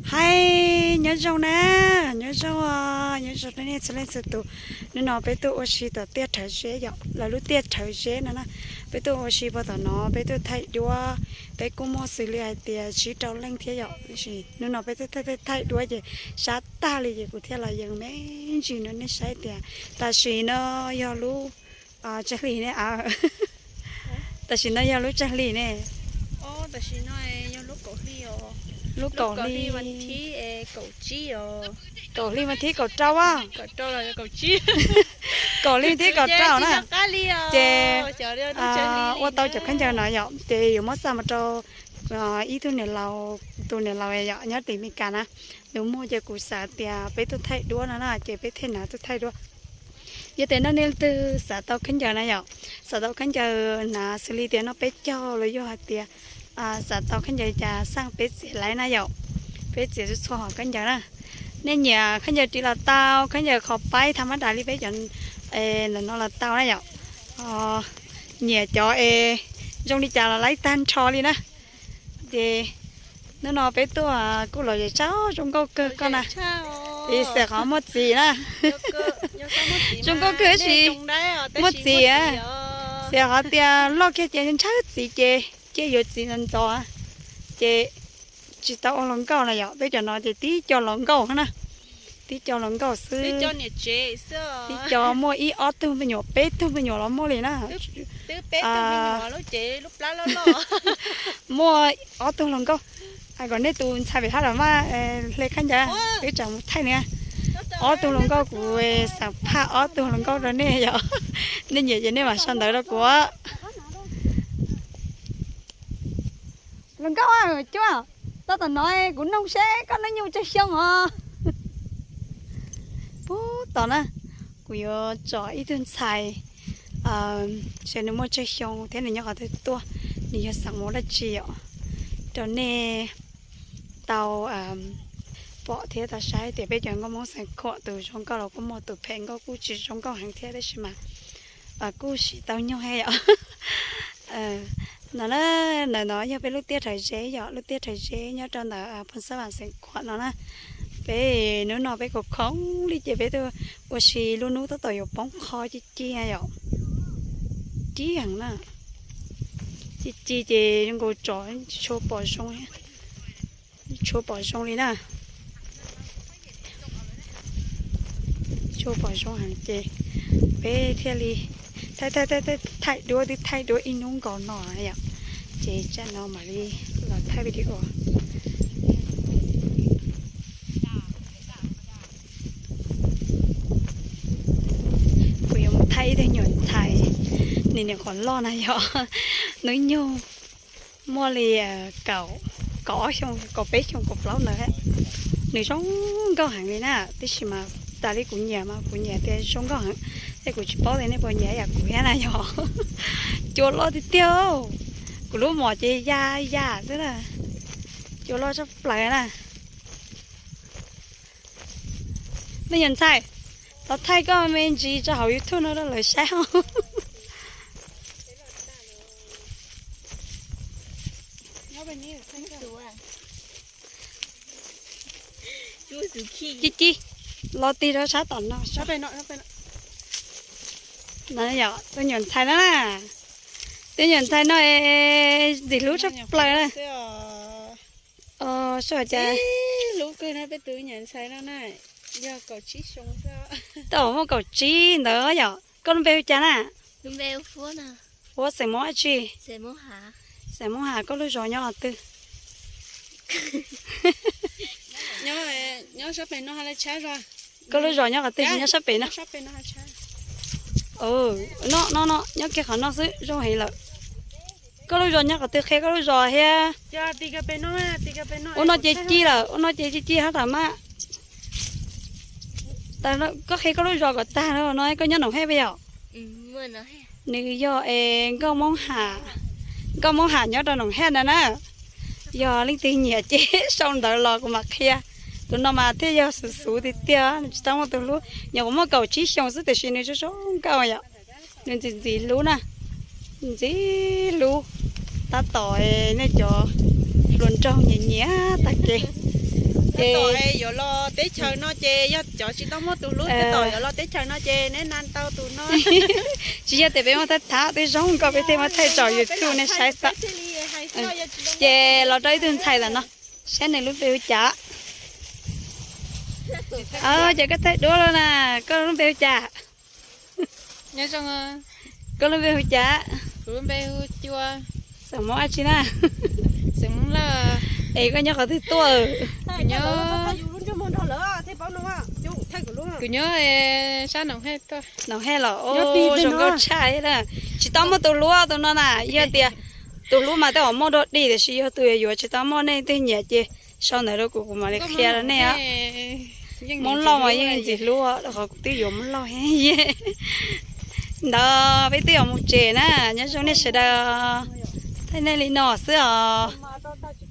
Hais nyob zoo na, nyob zoo, nyob zoo nej txhua leej txhua tus. Hnub no peb tuaj ua si tom tiaj rhawv zeb yom, lawv lub tiaj rhawv zeb no na. Peb tuaj ua si puag tom no, peb tuaj thaij duab, peb kuj muaj xws li hais tias tsib rau leej thiab yom. Tab sis hnub no peb tuaj thaij thaij duab ces sab tag li ces kuv thiaj los yees me ntsis no nej saib tias tam sim no yog lub tsag hli ne. Tam sim no yog lub tsag hli ne. Lub kaum hli, kaum hli mas thib kaum rau a. Kaum hli thib kaum rau na. Ces ua tau cov khaub ncaws no yom, ces yuav muab xa mus rau ib tug niam laus, tus niam laus yom nyob tim Meskas na. Nws muag ces kuv xav tias peb tuaj thaij duab no na, ces peb thiaj hnav tuaj thaij duab. Yog tias nej leej twg xav tau khaub ncaws na yom, xav tau khaub ncaws hnav xws li tias noj peb caug los yog hais tias xav tau khaub ncaws cas xaj peb txiav laiv na yom, peb txiav txhua txhua hom khaub ncaws na. Nej nyiam khaub ncaws ris los tau, khaub ncaws qhov paib tha mab das li peb cov ntawm no los tau na yom. Nyiam cov es zoo li cas los laib tag nrho li na. Ces hnub no peb tuaj kuj los zem tshaj zoo nkauj kawg koj na. Ces xav qhov muaj txiv na. Zoo nkauj kawg tab sis muaj txiv. Xav qhov tias loj kiag ces ntshaw txiv ces cia yuav txiv ntxov ntxov, ces tsis tau ua hluas nkauj na yom. Peb cov no ces tib co hluas nkauj na, tib co hluas nkauj xwb. Tib co muaj ib ob tug me nyuam, peb tug me nyuam los muaj li na. Muaj ob tug hluas nkauj, kom nej tus ntxhais pem hab los maj hle khaub ncaws, peb tsam mus thaij nws. Ob tug hluas nkauj, kuv xav phaj ob tug hluas nkauj rau nej yom. Nej nyiam ces nej mam sau ntawv rau kuv. Hluas nkauj cuab, tau tom no kuv noog seb koj hnub nyoog tsawg xyoo os. Pub tom na, kuv yuav tsom ib tug ntxhais, seb nws muaj tsawg xyoo thiab nws nyob qhov twg tuaj, nws yog xeem Hmoob dab tsi os, rau nej tau pom thiab tau saib tias peb cov nkauj Hmoob xeem Khuam tus zoo nkauj los kuj muaj, tus phem nkauj kuj tsis zoo nkauj heev thiab tab sis mas kuj siv tau nyog thiab yom. No na, ntawm no yog peb lub tiaj rhawv zeb yom, lub tiaj rhawv zeb nyob rau ntawm Phoos Xab Vam xeem Khuam no na. Peb hnub no peb khoom khoom li ces peb tuaj ua si lub hnub tab tom yuav poob qho ci ci yom. Ci heev na, ci ci ces zoo nkaus tsov tsis tshua pom zoo, tshua pom zoo li na. Tshua pom zoo heev ces peb thiaj li thaij, thaij duab twb thaij duab ib hnub nkaus no yom, ces tsam no mam li los thaij video. Kuv yuav mus thaij ib tug nyuam ntxhais, nws nyuam qhuav loj na yom, hnub nyoog muaj li kaum, kaum ob xyoo, kaum peb xyoo, kaum plaub ntawd. Nws zoo nkauj heev li na, tab sis mas tas li kuv nyiam mas kuv nyiam tias zoo nkauj heev, ces kuv tsis paub tias nej puas nyiam yam kuv thiab na yom. Cua loj tiag tiag, kuv lub mom ces ya ya xwb na, cua loj tshaj plaws na. Me nyuam ntxhais, los thaij koj me ntsis tso hauv YouTube no rau lawv saib os. Ci ci, los tig rau sab tom no. Tus nyuam ntxhais no na, tus nyuam ntxhais no es ntxim hlub tshaj plaws na. Tau muaj kaum tsib ntawd yom. Koj lub npe hu cas na? Huab xeem Hmoob dab tsi? Xeem Hmoob Has. Koj lub zos nyob qhov twg? Koj lub zos nyob qhov twg, nyob sab pem no? No no, nyob kiag qhov no xwb zoo heev lawm. Koj lub zos nyob qhov twg, qhia koj lub zos thiab. Ua no ces ci lawm, ua no ces ci ci hab tas mas. Koj qhia koj lub zos kom tag no, koj nyob Noom Hej puas yog? Nws yog es nkauj Hmoob Ham, nkauj Hmoob Ham nyob rau Noom Hej ntawd na. Yog leej twg nyiam ces sau ntawv los kuv mam qhia. Tus no mas thiaj yog xuv xuv tiag tiag, nws tsis tau muaj tus hlub, nyuam qhuav muaj kaum tsib xyoos xwb tiam sis nws zoo zoo nkauj yom. Nws ntxim ntxim hlub na, ntxim hlub, tab tom nej cov hluas nraug nyiam nyiam tag kev. Ces yuav los teb chaws no ces yog cov tsis tau muaj tus hlub tab tom yuav los teb chaws no ces neb na tau tus no. Tsis yog tias peb muaj thaj thab twb zoo nkauj peb thiaj muab thaij tso YouTube nej saib xwb. Ces los rau ib tug ntxhais ntawm no, saib nws lub npe hu cas. Ces koj thaij duab los na, koj lub npe hu cas? Koj lub npe hu cas? Xeem Hmoob dab tsi na? Es koj nyob qhov twg tuaj? Kuv nyob Noom Hej los zoo nkauj tshaj li na. Tsis tau muaj tus hlub tus no na, yog tias tus hlub mas tej zaum muaj dua dig tiam sis yog tus yuav yuav tsis tau muaj nej twg nyiam ces sau ntawv rau kuv kuv mam li qhia rau nej. Hmoob Lauj mas yeej ntxim hlub rau qhov kuv twb yuav Hmoob Lauj thiab. Ntawd peb twb yuav mus tsev na, nyob zoo nej sawv daws, thaij nej li no xwb os.